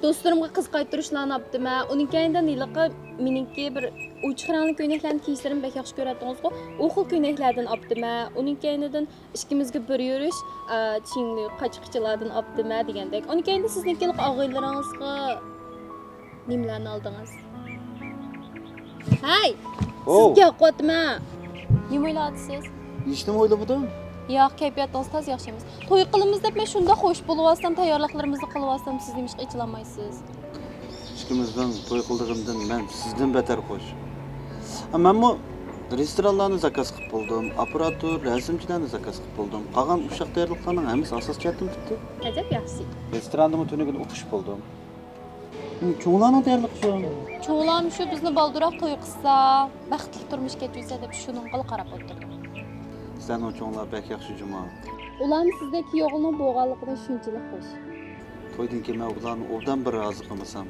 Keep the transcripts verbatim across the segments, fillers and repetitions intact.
دوستلىرىمغا قىز قايتۇرۇشلارنى ئاپتىمەن. ئۇنىڭ كەينىدىن ھېلىقى مېنىڭكى بىر ئوچۇق رەڭلىك كۆينەكلەرنى كىيىشلىرىمنى بەك ياخشى كۆرەتتىڭىزغۇ. ئۇ خىل كۆينەكلەردىن ئاپتىمەن. ئۇنىڭ كەينىدىن ئىككىمىزگە بىر يۈرۈش، ئا، چىڭلى قاچا-قۇچىلاردىن ئاپتىمەن دېگەندەك. ئۇنىڭ كەينىدىن سىزنىڭكى ھېلىقى ئاغىنىلىرىڭىزغا نېمىلەرنى ئالدىڭىز؟ ھەي! ئوۋ! سىزگە گەپ قىلىۋاتىمەن. نېمە ئويلاۋاتىسىز؟ ھېچنېمە ئويلىمىدىم. ياق، كەيپىياتىڭىز تازا ياخشى ئەمەس. توي قىلىمىز دەپ مەن شۇنداق خوش بولۇۋاتسام، تەييارلىقلىرىمىزنى قىلىۋاتسام، سىز نېمىشقا ئېچىلالمايسىز؟ ئىككىمىزنىڭ توي قىلىدىغىنىدىن مەن سىزدىن بەتەر خوش. ھە، مەنمۇ رېستورانلارنى زاكاز قىلىپ بولدۇم، ئاپپاراتور، رەسىمچىلەرنى زاكاز قىلىپ بولدۇم. قالغان ئۇششاق تەييارلىقلارنىڭ ھەممىسى ئاساسىي جەھەتتىن پۈتتى. ئەجەب ياخشى. رېستوراندا تۇنۈگۈن ئۇقۇشۇپ بولدۇم. چوڭلارنىڭ تەييارلىقى شۇ. چوڭلارمۇ شۇ، بىزنى بالدۇراق توي قىلسا، بەختلىك تۇرمۇش كەچۈرسە دەپ شۇنىڭغىلا قاراپ ئولتۇردۇم. سىلەرنىڭ چوڭلار بەك ياخشى جۇمۇ. ئۇلارمۇ سىزدەك كۈيئوغلىنىڭ بولغانلىقىدىن شۇنچىلىك خوش. تويدىن كېيىن مەن ئۇلارنى ئوبدان بىر رازى قىلمىسام.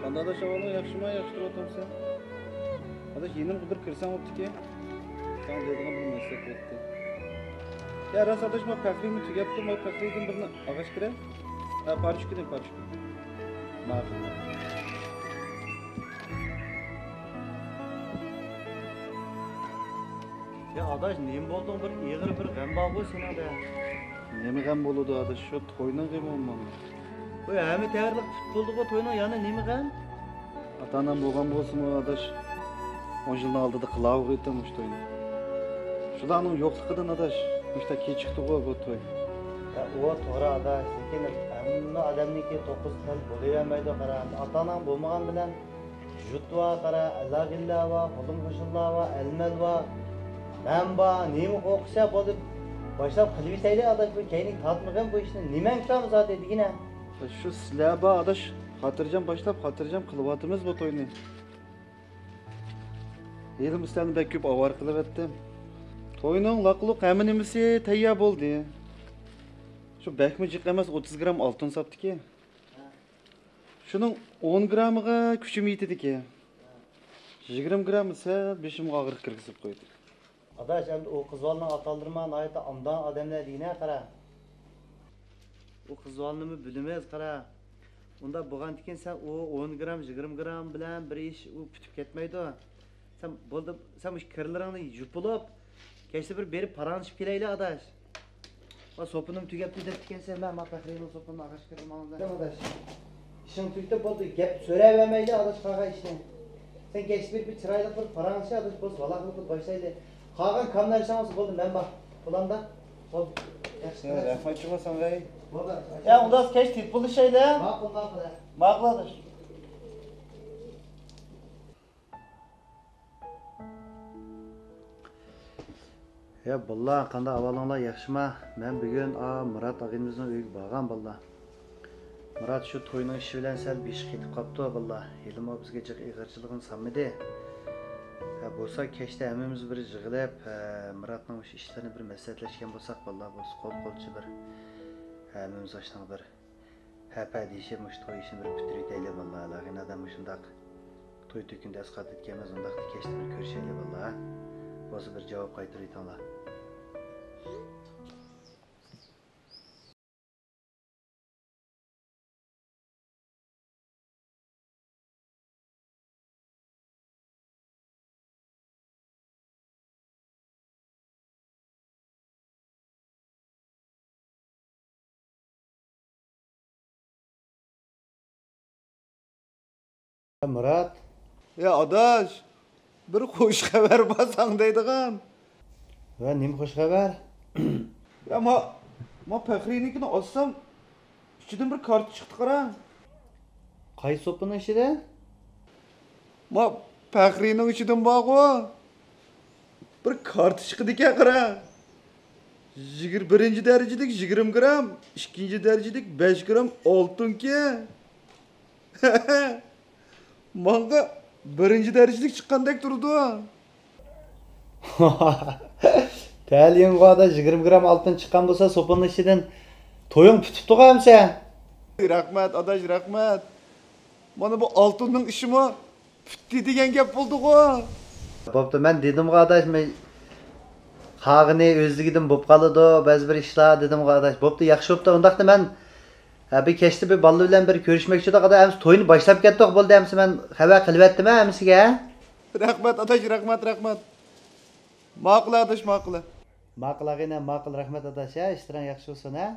قانداق ئاداش، ئەھۋالىڭ ياخشىمۇ؟ ياخشى تۇرۇۋاتامسەن؟ ئاداش، يېنىمغا بىر كىرسەڭ بوپتىكى. ساڭا دەيدىغان بىر مەسلىھەت بوپتۇ. يا راست ئاداش، ما پەخرىيمۇ تۈگەپتۇ، ما پەخرىيدىن بىرنى ئالغاچ كىرە. ھە، پارچە كۈنى، پارچە كۈنى. ماقۇل. يا ئاداش، نېمە بولدۇڭ؟ بىر ئېغىر بىر غەم بارغۇ سېنىڭدە. نېمە غەم بولىدۇ ئاداش؟ شۇ توينىڭ غېمى ئومۇمەن. قوي، ھەممە تەييارلىق پۈتۈپ بولدىغۇ، توينىڭ يەنە نېمە غەم؟ ئاتا-ئانام بولغان بولسىمۇ ئاداش، ئون يىلنىڭ ئالدىدا قىلاۋۇغىيتتىم مۇشۇ توينى. شۇلارنىڭ يوقلۇقىدىن ئاداش، مۇشۇنداق كېچىكتىغۇ بۇ توي. ھە، ئۇ توغرا ئاداش، لېكىن ھەممە ئادەمنىڭكى توققۇز خىل بولۇۋەرمەيدۇ، قارا. ئاتا-ئاناڭ بولمىغان بىلەن جۇت ۋار، قارا، ئەلاغىللە ۋار، قولۇم قوشنىلار ۋار، ئەلمەل ۋار، مەن بار، نېمە قورقۇسە بولدى، باشلاپ قىلىۋېتەيلى ئاداش، بۇ كەينىگە تارتمىغىن بۇ ئىشنى، نېمەڭ كامىزادە دېگىنە. شۇ سىلەر بار ئاداش، خاتىرجەم باشلاپ، خاتىرجەم قىلىۋاتىمىز بۇ توينى. ھېلىمۇ سىلەرنى بەك كۆپ ئاۋارە قىلىۋەتتىم. توينىڭ لاقلۇق ھەممە نېمىسى تەييار بولدى. شۇ بەكمۇ جىق ئەمەس، ئوتتۇز گرام ئالتۇن ساپتىكى. شۇنىڭ ئون گرامىغا كۈچۈم يېتىدىكەن. يىگىرمە گرامى سەل بېشىمغا ئاغرىق كىرگۈزۈپ قويدى. ئاداش، ئەمدى ئۇ قىز بالىنىڭ ئاتا-ئانىلىرىمۇ ناھايىتى ئامدان ئادەملەر دېگىنە قارا. ئۇ قىز بالىنىمۇ بىلىمىز قارا. ئۇنداق بولغاندىكىن سەن ئۇ ئون گرام، يىگىرمە گرام بىلەن بىر ئىش ئۇ پۈتۈپ كەتمەيدۇ. سەن بولدى، سەن مۇشۇ كىرلىرىڭنى يۇپۇلۇپ، كەچتە بىر بېرىپ پاراڭلىشىپ كېلەيلى، ئاداش. ۋا سوپۇنۇم تۈگەپتۇ دەپتىكەنسەن، مەن ما پەخرىينىڭ سوپۇنىنى ئاغاچ كىرىپ ماڭدىم. ئاداش، ئىشىڭ تۈگىتىپ بولدى، گەپ سۆرەۋەرمەيلى، ئاداش، قالغان ئىشنى. سەن كەچتە بېرىپ بىر چىرايلىق بىر پاراڭلىشىپ، ئاداش، بولسا ۋالاقلىق قىلىپ باشلايلى. قالغان كام نەرسەڭ بولسا بولدى، مەن بار. بولامدا؟ بولدى. ياخشى، يا، قىلىڭ. رەھمەت جۇمۇ ساڭا. بولدى، ئاداش. يا، ئۇنداق كەچ تېپىلىشايلى. ماقۇل، ماقۇل، ھە. ماقۇل، ئاداش. يا باللا، قانداق ئەھۋالىڭلار، ياخشىما؟ مەن بۈگۈن، ئا، مۇرات ئاغىنىمىزنىڭ ئۆيىگە بارغان، باللا. مۇرات شۇ توينىڭ ئىشى بىلەن سەل بېشى قېتىپ قاپتۇ، باللا. ھېلىمۇ بىزگە جىق ئېغىرچىلىقىنى سالمىدى. ھە، بولسا كەچتە ھەممىمىز بىر يىغىلىپ، ھە، مۇراتنىڭ مۇشۇ ئىشلىرىنى بىر مەسلىھەتلەشكەن بولساق، باللا، بولسا قول-قولچە بىر، ھە، ھەممىمىز ئاشۇنىڭ بىر ھەپە دېيىشىپ، مۇشۇ توي ئىشىنى بىر پۈتتۈرۈۋېتەيلى، باللا. ھېلىغىنە ئادەم مۇشۇنداق توي تۆكۈندە ئەسقاتىدىكەنمىز، ئۇنداقتا كەچتە بىر كۆرۈشەيلى، باللا، ھە؟ بولسا بىر جاۋاب قايتۇرۇۋېتىڭلار. مۇرات. يا ئاداش، بىر خوش خەۋەر بار ساڭا دەيدىغان. ۋە نېمە خوش خەۋەر؟ يا ما، ما پەخرىينىڭكىنى ئاچسام، ئىچىدىن بىر كارتا چىقتى، قارا. قايسى سوپىنىڭ ئىچىدىن؟ ما پەخرىينىڭ ئىچىدىن بارغۇ. بىر كارتا چىقىدىكەن، قارا. يىگىر-، بىرىنچى دەرىجىلىك يىگىرمە گرام، ئىككىنچى دەرىجىلىك بەش گرام ئالتۇنكى. ماڭا بىرىنچى دەرىجىلىك چىققاندەك تۇرىدۇ. تەلىيىڭغۇ ئاداش، يىگىرمە گرام ئالتۇن چىققان بولسا، سوپۇننىڭ ئىچىدىن تويۇڭ پۈتۈپتىغۇ ئەمسە. رەھمەت ئاداش، رەھمەت. مانا بۇ ئالتۇننىڭ ئىشىمۇ پۈتتى دېگەن گەپ بولدىغۇ. بوپتۇ، مەن دېدىمغۇ ئاداش، مەن قالغىنى ئۆزلۈكىدىن بولۇپ قالىدۇ، بەزى بىر ئىشلار دېدىمغۇ ئاداش. بوپتۇ، ياخشى بوپتۇ. ئۇنداقتا مەن، ھە، بىر كەچتە بىر بالىلار بىلەن بىر كۆرۈشمەكچى ئىدۇق ئاداش. ئەمسە توينى باشلاپ كەتتۇق، بولدى، ئەمسە مەن خەۋەر قىلىۋەتتىمەن ئەمسىگە. رەھمەت ئاداش، رەھمەت، رەھمەت. ماقۇل ئاداش، ماقۇل. ماقۇل ئاغىنەم، ماقۇل، رەھمەت ئاداش، ھە، ئىشلىرىڭ ياخشى بولسۇن، ھە.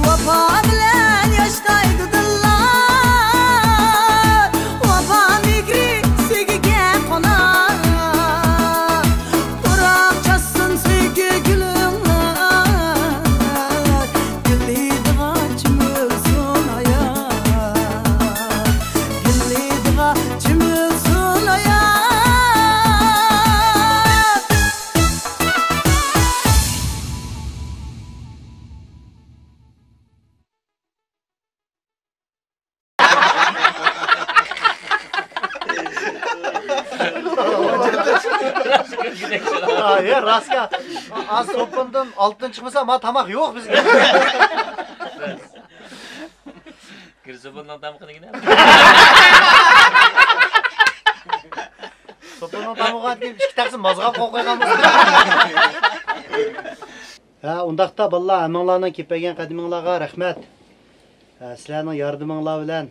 ۋاپا بىلەن ياشنايدۇ دىللار، ۋاپا مېھرى سۆيگۈگە قونار. پۇراق چاچسۇن سۆيگۈ گۈلۈڭلار، گۈللىدىغا چۆمۈلسۇن ھايات، گۈللىدىغا چۆمۈلسۇن ھايات. ھە، راستكەن. ئاز سوپۇندىن ئالتۇن چىقمىسا، ما تاماق يوق بىزگە. كىرسە بۇنىڭ تامىقىنى. سوپۇننىڭ تامىقىغا دېگەن ئىككى تەخسە مازغاپ قويۇپ قويغان بولسا. ھە، ئۇنداقتا بالىلار، ھەممىڭلارنىڭ كېلىپ بەرگەن قەدىمىڭلارغا رەھمەت. ھە، سىلەرنىڭ ياردىمىڭلار بىلەن،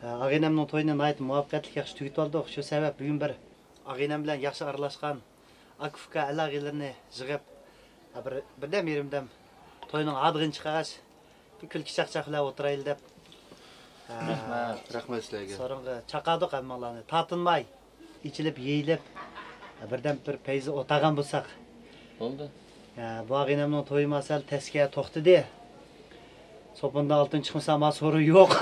ھە، ئاغىنەمنىڭ تويىنى ناھايىتى مۇۋەپپەقىيەتلىك ياخشى تۈگىتىۋالدۇق. شۇ سەۋەب بۈگۈن بىر ئاغىنەم بىلەن ياخشى ئارىلاشقان ئاكا-ئۇكا، ئەل-ئاغىنىلىرىنى يىغىپ، ھە، بىر، بىردەم يېرىمدەم توينىڭ ھادىغىنى چىقارغاچ، بىر كۈلكە چاقچاق بىلەن ئولتۇرايلى دەپ، ھە، رەھمەت. رەھمەت سىلەرگە. سورۇنغا چاقاردۇق ھەممىڭلارنى. تارتىنماي، ئېچىلىپ، يېيىلىپ، بىردەم بىر پەيزى ئولتۇرغان بولساق. بولدى. ھە، بۇ ئاغىنەمنىڭ تويى ماسەل تەسكە توختىدى. سوپۇندا ئالتۇن چىقمىسا، ما سورۇن يوق.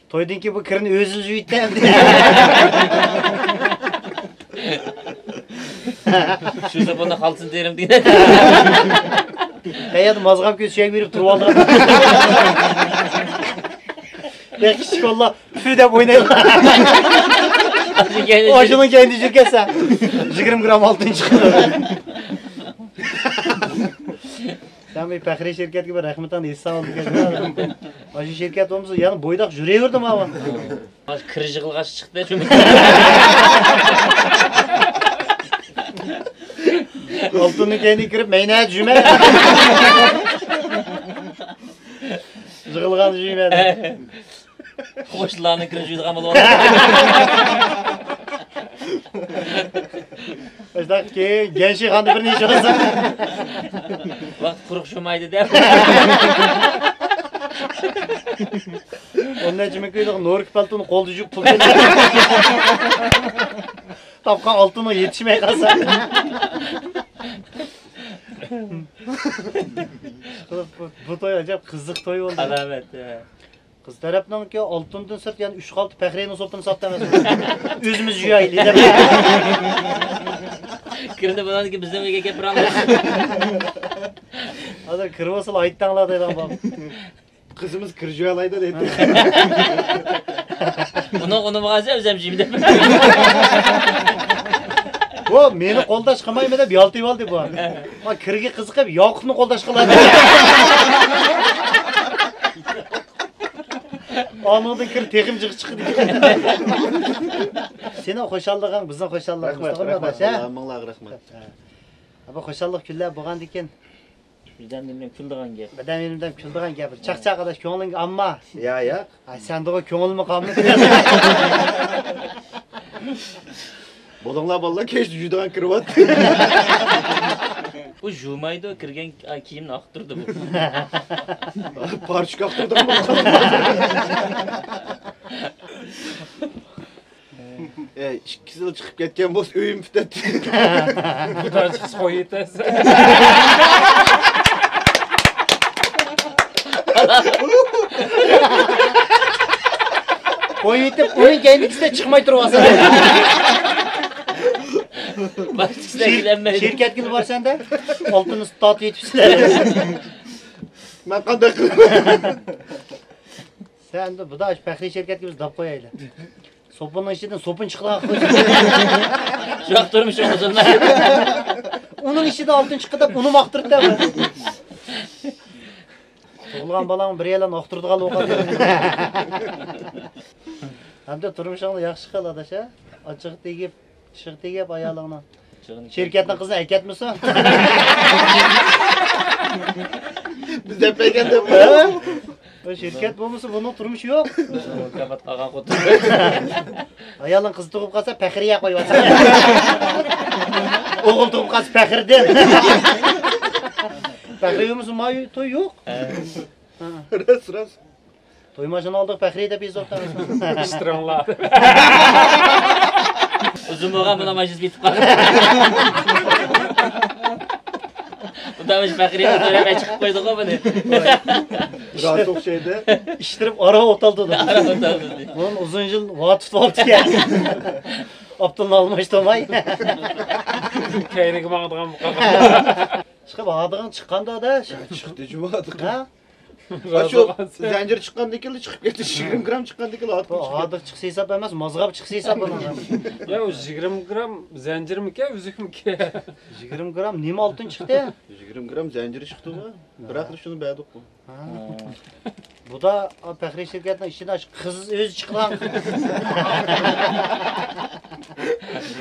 تويدىن كېيىن بۇ كىرنى ئۆزى يۇيىدۇ ئەمدى. شۇ سوپۇندا قالسۇن دېرىم دېگەن. قەيەردە مازغاپ كۆز سۈيەك بېرىپ تۇرۇۋالغان. يا كىچىك بالىلار، پۈ دەپ ئوينايدۇ. ئاشۇنىڭ كەينىدە يۈرگەنسەن. يىگىرمە گرام ئالتۇن چىقىدۇ. سەن بىر پەخرىي شىركەتكە بىر رەھمىتىڭنى ئېيتساڭ بولىدىكەن. ئاشۇ شىركەت بولمىسا يەنە بويداق يۈرۈۋېرىدۇ ماۋۇ. ھازىر كىر يىغىلغاچ چىقتى شۇ. ئالتۇننىڭ كەينىگە كىرىپ مەينەت جۈمە. يىغىلغان جۈمە. قوشنىلارنىڭ كىرىپ يۈرىدىغان بولۇپ. ئاشۇنداق كېيىن گەنشىخاندا بىر نېشى بولسا. ۋاقىت قۇرۇق شۇمايدى دەپ. ئون نەچچە مىڭ كويلۇق نوركا پالتونى قولدا يۇيۇپ پۇل تاپقان ئالتۇنىغا يېتىشمەي قالسا. بۇ، بۇ توي ئەجەب قىزىق توي بولدى. ئالامەت، ھە. قىز تەرەپنىڭكى ئالتۇندىن سىرت يەنە ئۈچ خالتا پەخرىينىڭ سوپۇنى ساتتى ئەمەسمۇ؟ ئۆزىمىز يۇيايلى دەپ. كىرنى بۇلاردىكى بىزنىڭ ئۆيگە كەپ بېرەلمەيسىز. ھازىر كىرىۋالسىلا ئايتتاڭلار دەيدىغان بار. قىزىمىز كىر يۇيالايدۇ دەيدۇ. ئۇنىڭ ئۇنىمىغانسە ئۆزەم جىم دەپ. بۇ مېنى قولداش قىلمايمەن دەپ يالتىۋالدى بۇ. ما كىرگە قىزىقىپ ياقۇپنى قولداش قىلادۇ. ئانىڭدىن كىر تېخىمۇ جىق چىقىدۇ. سېنىڭ خۇشاللىقىڭ بىزنىڭ خۇشاللىقىمىز، رەھمەت، توغرىمۇ رەھمەت، ئاداش، ھە؟ ھەممىڭلارغا رەھمەت. بۇ خۇشاللىق كۈنلەر بولغاندىكىن، بىردەم بىردەم كۈلىدىغان گەپ. بىردەم بىردەم كۈلىدىغان گەپ. چاقچاق ئاداش، كۆڭلۈڭگە ئالما. يا، يا. ئاي، سەندىغۇ كۆڭلۈممۇ قالمىدى. بولۇڭلار بالىلار، كەچتە يۇيىدىغان كىرىۋات. بۇ يۇمايدۇ، كىرگەن، ئاي، كىيىمنى ئاقتۇرىدۇ بۇ. پارچىك ئاقتۇردۇم. ئەي، ئىككىسىلا چىقىپ كەتكەن بولسا ئۆيۈم پۈتەتتى. خۇدا چىقسا قويۇۋېتەرسەن. قويۇۋېتىپ، ئۇنىڭ كەينىدىكىسىدە چىقماي تۇرۇۋالسا. باشقىسىدە شىر-، ئەيلەنمەيدۇ. شىركەتكىلا بارسەن-دە، ئالتۇننى تارتىۋېتىپسىلەر. مەن قانداق قىلىمەن؟ سەن ئەمدى بۇدا پەخرىي شىركەتكە بىز دەپ قويايلى. سوپۇننىڭ ئىچىدىن سوپۇن چىقىدىغان قىلىش. شۇنداق تۇرمۇشۇڭ بۇزۇلمايدۇ. ئۇنىڭ ئىچىدىن ئالتۇن چىقتى دەپ ئۇنى ماختۇرۇپ. تۇغۇلغان بالاڭ بىر يىلان ئاختۇرىدىغان بولغان. ھەمدە تۇرمۇشۇڭنى ياخشى قىل، ئاداش، ھە؟ ئاچچىقى تېگىپ، ئىششىقى تېگىپ ئايالىڭنىڭ. شىركەتنىڭ قىزىنى ئەكەتمىسۇن. بىز دەپ بەرگەن دەپ. بۇ شىركەت بولمىسا، بۇنىڭ تۇرمۇشى يوق. مۇكاپات قالغان خوتۇن. ئايالىڭ قىز تۇغۇپ قالسا، پەخرىيە قويۇۋاتسا. ئوغۇل تۇغۇپ قالسا، پەخرىدىن. پەخرىي بولمىسا، ما توي يوق. ھە. ھە. راست، راست. توي ماشىنا ئالدۇق، پەخرىي دەپ يېزىۋاپتۇ. ئىشتىرىڭلار. ئۇزۇن بولغان بۇنىڭ ماشىنىسى پېتىپ قالغان. ئۇدا مۇشۇ پەخرىينى سۆرەپ چىقىپ قويدۇغۇ بۇنى. راست ئوخشايدۇ. ئىشتىرىپ ئارا ئوتالدى. ئارا ئوتالدى. بۇنىڭ ئۇزۇن يىل ۋاقىت تۇتۇۋاپتىكەن. ئاپتوننى ئالماشتۇرماي. كەينىگە ماڭىدىغان بولۇپ قالغان. چىقىپ ھادىغىڭ چىققاندا، ئاداش. چىقتى جۇمۇ ھادىغا. ھە؟ ھە، شۇ زەنجىر چىققاندىن كېيىن چىقىپ كەتتى، يىگىرمە گرام چىققاندىن كېيىن ھادىغا چىقتى. ھادىغا چىقسا ھېساب ئەمەس، مازغاپ چىقسا ھېساب بۇنىڭ. يا، ئۇ يىگىرمە گرام زەنجىرمىكەن، ئۈزۈكمىكەن؟ يىگىرمە گرام نېمە ئالتۇن چىقتى؟ يىگىرمە گرام زەنجىر چىقتىغۇ. بىراقلا شۇنى بەردۇققۇ. ھە. بۇدا پەخرىي شىركەتنىڭ ئىچىدە قىز ئۆزى چىقىدىغان.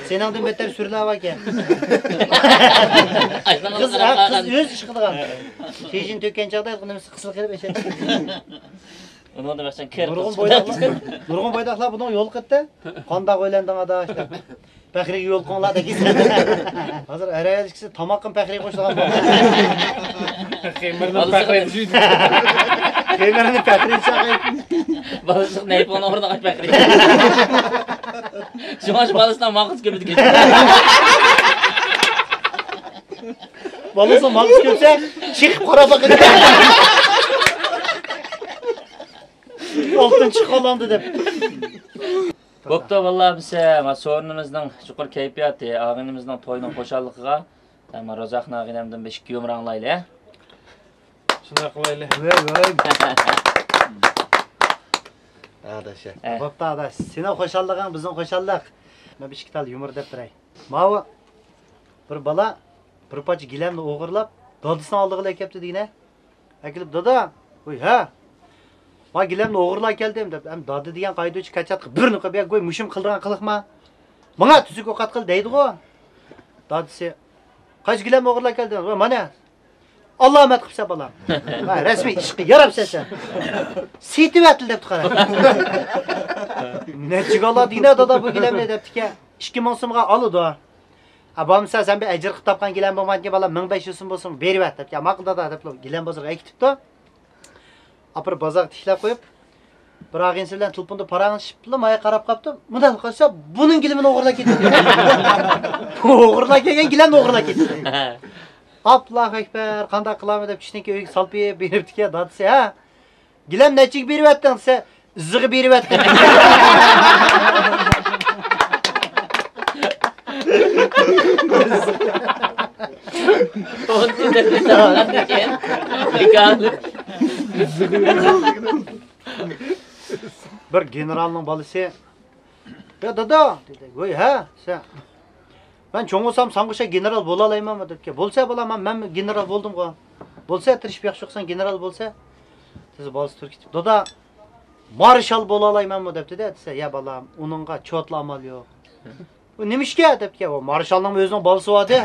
سېنىڭدىن بەتتەر سۈرىلەر باركەن. قىز، ھە، قىز ئۆزى چىقىدىغان. شىشىنى تۆككەن چاغدا نېمىسى قىسىل قىلىپ ئېشەتتى. ئۇنىڭدا مەخسەن كىر نۇرغۇن بويداقلار، نۇرغۇن بويداقلار بۇنىڭغا يولۇقۇپتۇ. قانداق ئۆيلەندىڭ ئاداش دەپ. پەخرىگە يولۇقۇڭلار دېگەن. ھازىر ھەر ئىككىسى تاماققىمۇ پەخرىي قوشۇلغان. خېمىرنى پەخرىي جۈيدى. خېمىرنى پەخرىي چاقاي. بالىسىنىڭ نەيپۇڭنى ئورنىغا پەخرىي. شۇڭا شۇ بالىسىنىڭ ماڭقىسى كۆپىدىكەن. بالىسىنىڭ ماڭقىسى كۆپسە، چېقىپ قاراپ باقىدىكەن. ئالتۇن چىقىپ قالامدۇ دەپ. بوپتۇ، بالىلار، بىز، ئە، ما سورۇنىمىزنىڭ چوقۇر كەيپىياتى، ئاغىنىمىزنىڭ تويىنىڭ خۇشاللىقىغا، ئە، ما رازاخان ئاغىنەمدىن بىر ئىككى يۇمۇر ئاڭلايلى، ھە؟ شۇنداق قىلايلى. ۋاي، ۋاي. ئاداش، ئە. ئە. بوپتۇ، ئاداش. سېنىڭ خۇشاللىقىڭ بىزنىڭ خۇشاللىق. مەن بىر ئىككى تال يۇمۇر دەپ بېرەي. ماۋۇ بىر بالا بىر پارچە گىلەمنى ئوغرىلاپ، دادىسىنىڭ ئالدىغا ئەكەپتۇ دېگىنە. ئەكېلىپ، «دادا!» «ۋوي، ھە؟» «ما گىلەمنى ئوغرىلاپ كەلدىم» دەپ، ھەم دادا دېگەن قايدۇچى كاچاتقا بىرنى قويۇپ، «يا گۇي، مۇشۇم قىلىدىغان قىلىقما؟ ماڭا تۈزۈك ئوقەت قىل» دەيدىغۇ. دادىسى، «قايسى گىلەمنى ئوغرىلاپ كەلدىڭ؟» «ۋوي، مانا.» «ئالامەت قىپسەن، بالام. ھە، رەسمىي ئىشقا ياراپسەن سەن. سېتىۋەتتىلا» دەپتۇ، قارا. «نەچچىگە ئالا دېگىنە دادا بۇ گىلەمنى؟» دەپتىكەن. «ئىككى مىڭ سومغا ئالىدۇ.» «ھە، بولمىسا سەن بىر ئەجىر قىلىپ تاپقان گىلەم بولمامدىكىن، بالام، مىڭ بەش يۈز سوم بولسىمۇ بېرىۋەت» دەپتىكەن. «ماقۇل دادا» دەپلا گىلەم بازىرىغا ئەكېتىپتۇ. ئاپىرىپ بازارغا تىكلەپ قويۇپ، بىر ئاغىنىسى بىلەن تېلېفوندا پاراڭلىشىپلا مايا قاراپ قاپتۇ. مۇنداق قارىسا، بۇنىڭ گىلىمىنى ئوغرىلاپ كېتىپتۇ. ئوغرىلاپ كەلگەن گىلەمنى ئوغرىلاپ كېتىپتۇ. ئاللاھۇ ئەكبەر، قانداق قىلامەن دەپ چۈشتىن كېيىن ئۆيگە سالپىيىپ بېرىپتىكەن دادىسى، ھە. «گىلەم نەچچىگە بېرىۋەتتىڭ؟» دېسە، «ئىزىغا بېرىۋەتتىم.» بىر گېنېرالنىڭ بالىسى، «يا دادا» دېدى. «ۋوي، ھە؟» دېسە، «مەن چوڭ بولسام ساڭا ئوخشاش گېنېرال بولالايمەنمۇ؟» دەپتىكەن. «بولسە، بالام، مەن، مەن گېنېرال بولدۇمغۇ. بولسە، تىرىشىپ ياخشى ئوقۇساڭ، گېنېرال بولسا.» دېسە، بالىسى تۇرۇپ كېتىپ، «دادا، مارشال بولالايمەنمۇ؟» دەپتۇ-دە. دېسە، «يا بالام، ئۇنىڭغا چوتلا ئامال يوق. بۇ نېمە ئىشكەن دەپتىكەن. ئۇ مارشالنىڭ ئۆزىنىڭ بالىسى بار دە.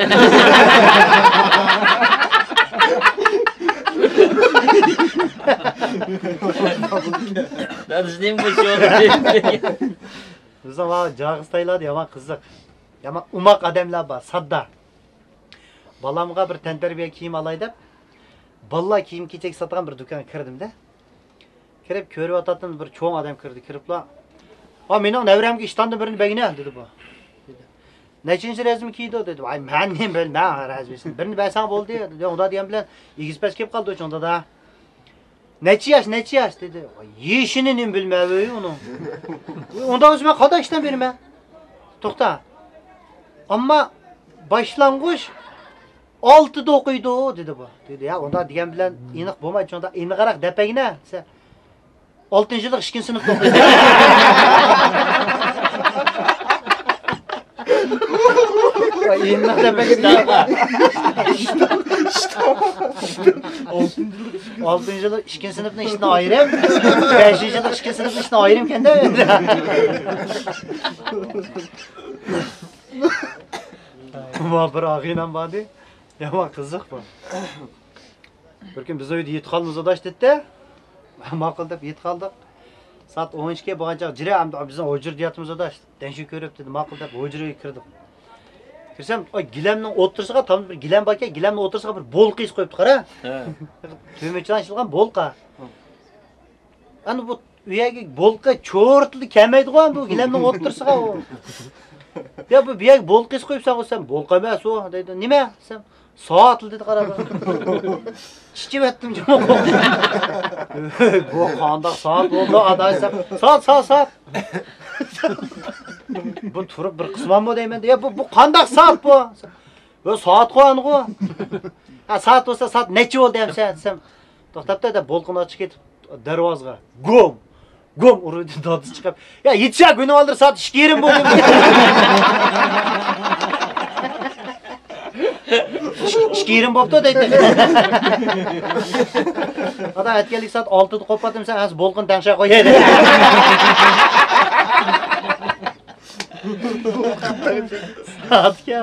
دادىسى نېمە بولۇشى بىزنىڭ جاغىستايلاردا يامان قىزىق. يامان ئوماق ئادەملەر بار، ساددا. بالامغا بىر تەنتەربىيە كىيىم ئالاي دەپ، بالىلار كىيىم-كېچەك ساتىدىغان بىر دۇكانغا كىردىم-دە. كىرىپ كۆرۈۋاتاتتىم، بىر چوڭ ئادەم كىردى، كىرىپلا، «ئا، مېنىڭ نەۋرەمگە ئىشتاندىن بىرنى بەرگىنە» دېدى بۇ. دېدى. «نەچچىنچى رەزىم كىيىدۇ؟» دېدى. «ۋاي، مەن نېمە بىلىمەن رەزىمىسىنى. بىرنى بەرسەڭ بولدى» دېدى. ئۇنداق دېگەن بىلەن ئېگىز-پەس كېلىپ قالدى شۇندا-دا. «نەچچە ياش، نەچچە ياش؟» دېدى. «ۋاي، يېشىنى نېمە بىلىمەن ئۇنىڭ. ئۇنداق بولسا مەن قانداق ئىشتان بېرىمەن؟ توختا. ئەمما باشلانغۇچ ئالتىدا ئوقۇيدۇ» دېدى بۇ. دېدى، يا، ئۇنداق دېگەن بىلەن ئېنىق بولمايدۇ، شۇنداق ئېنىقراق دەپ بەرگىنە دېسە، «ئالتىنچى يىللىق ئىككىنچى سىنىپتا ئوقۇيدۇ.» ئېنىق دەپ بەرگىنە. ئالتىنچى يىللىق ئىككىنچى سىنىپنىڭ ئىشىدىن ئايرىم، بەشىنچى يىللىق ئىككىنچى سىنىپنىڭ ئىشىدىن ئايرىم ئىكەن-دە. مانا بىر ئاغىنەم باردى. يامان قىزىق بۇ. بىر كۈن بىز ئۆيدە يېتىپ قالىمىز ئاداش دېدى. ماقۇل دەپ يېتىپ قالدۇق. سائەت ئون ئىككى بولغانچە جىرە ئەمدى بىزنىڭ ھۇجرىدا ياتىمىز ئاداش. دەڭشىۋ كۆرۈپ دېدى، ماقۇل دەپ ھۇجرىغا كىردۇق. كىرسەم، ئاي، گىلەمنىڭ ئوتتۇرىسىغا، تامدا بىر گىلەم باركەن، گىلەمنىڭ ئوتتۇرىسىغا بىر بولقا ئېسىپ قويۇپتۇ، قارا. ھە. تۆمۈرچىدىن ئىشلىغان بولقا. ئەنە بۇ ئۇ يەرگە بولقا چورتلا كەلمەيدىغۇ بۇ گىلەمنىڭ ئوتتۇرىسىغا ئۇ. يا بۇ، بۇ يەرگە بولقا ئېسىپ قويۇپسەن غۇ سەن. بولقا ئەمەس ئۇ دەيدۇ. نېمە دېسەم، سائەتلا دېدى، قاراپ. چىچىۋەتتىم جۇمۇ. بۇ قانداق سائەت بولدى ئادا دېسەم، سائەت، سائەت، سائەت. بۇ تۇرۇپ بىر قىسمانمۇ دەيمەن. يا بۇ، بۇ قانداق سائەت بۇ؟ بۇ سائەتقۇ ئەنغۇ. ھە، سائەت بولسا سائەت نەچچە بولدى ئەمسە دېسەم، توختاپتۇ دە، بولقىنى ئاچىقىپ كېتىپ دەرۋازىغا. گۇم! گۇم ئۇرۇۋېتىپ دادىسى چىقىپ، يا، يېتىشە گۈنى ئالدىر سائەت ئىككى يېرىم بولدى. ئىككى، ئىككى يېرىم بوپتۇ دەيتتى. ئادا ئەتكەنلىك سائەت ئالتىدا قوپاتتىم سەن، ھەزىر بولقىنى دەڭشە قوياي دەيتتى. سائەتكە.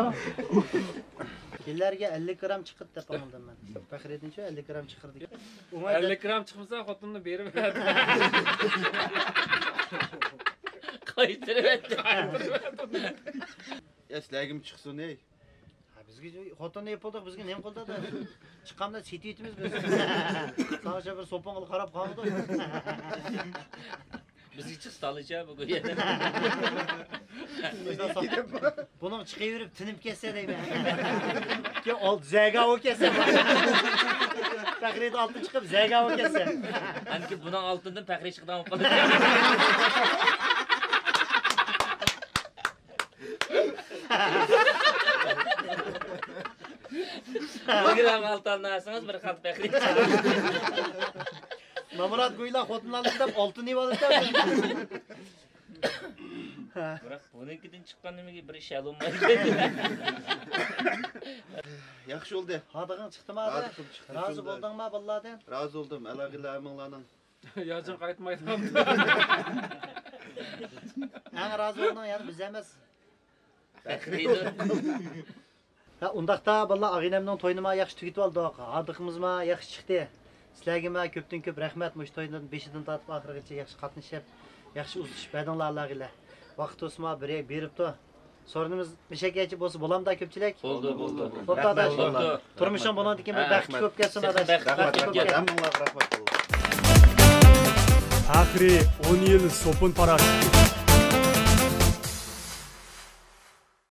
كېلەرگە ئەللىك گرام چىقىرىپ دەپ ئاڭلىدىم مەن. پەخرىدىنچۇ ئەللىك گرام چىقىردى. ئەللىك گرام چىقمىسا خوتۇننى بېرىپ قايتۇرۇۋەتتى. يا سىلەرگىمۇ چىقسۇن ئەي. ھە، بىزگە خوتۇننى ئېلىپ بولدۇق، بىزگە نېمە قىلدى؟ چىققاندا سېتىۋېتىمىز بىز. ساڭا بىر سوپۇنغىلا قاراپ قالمىدۇق. بىزگە چىقسا تالىشا بۈگۈن يەنە. بۇنىڭ چىقىۋېرىپ تىنىپ كەتسە دەيمەن. كېيىن ئالتە زەگاۋۇ كەتسە. پەخرىدە ئالتە چىقىپ زەگاۋۇ كەتسە. ئەنكى بۇنىڭ ئالتىندىن پەخرى چىقىدىغان بولۇپ قالدى. بىگرام ئالتە ئالمىسىڭىز بىر خالتا پەخرى. نامرات گويلا خوتۇن ئالدىم دەپ ئالتۇن يېۋالىدۇ. بىراق بۇنىڭكىدىن چىققان نېمىگە بىر ئىش ھەل بولمايدۇ. ياخشى بولدى. ھادىقىڭ چىقتىما؟ ھادىقىم چىقتى. رازى بولدۇڭما بالىلاردىن؟ رازى بولدۇم. ئاغىلە ھەممىڭلارنىڭ. ياجىن قايتمايدۇ. ئەڭ رازى بولدۇڭ يەنە بىز ئەمەس. ھە، ئۇنداقتا بالىلار، ئاغىنەمنىڭ تويىنىمۇ ياخشى تۈگىتىۋالدۇق. ھاردۇقىمىزمۇ ياخشى چىقتى. سىلەرگىمۇ كۆپتىن كۆپ رەھمەت، مۇشۇ توينىڭ بېشىدىن تارتىپ ئاخىرىغىچە ياخشى قاتنىشىپ، ياخشى ئۇزىتىشىپ بەردىڭلار، ئاغىلە. ۋاقىت بولسىمۇ بىر يەرگە بېرىپتۇ. سورۇنىمىز مۇشەككەچە بولسا بولامدا كۆپچىلىك؟ بولدى، بولدى. بوپتۇ، ئاداش. بولدى. تۇرمۇشۇڭ بۇنىڭدىن كېيىن بىر بەختلىك بولۇپ كەتسۇن، ئاداش. بەختلىك بولۇپ كەتسۇن. ھەممىڭلارغا رەھمەت بولدى. پەخرى ئون يىل سوپۇن پاراش.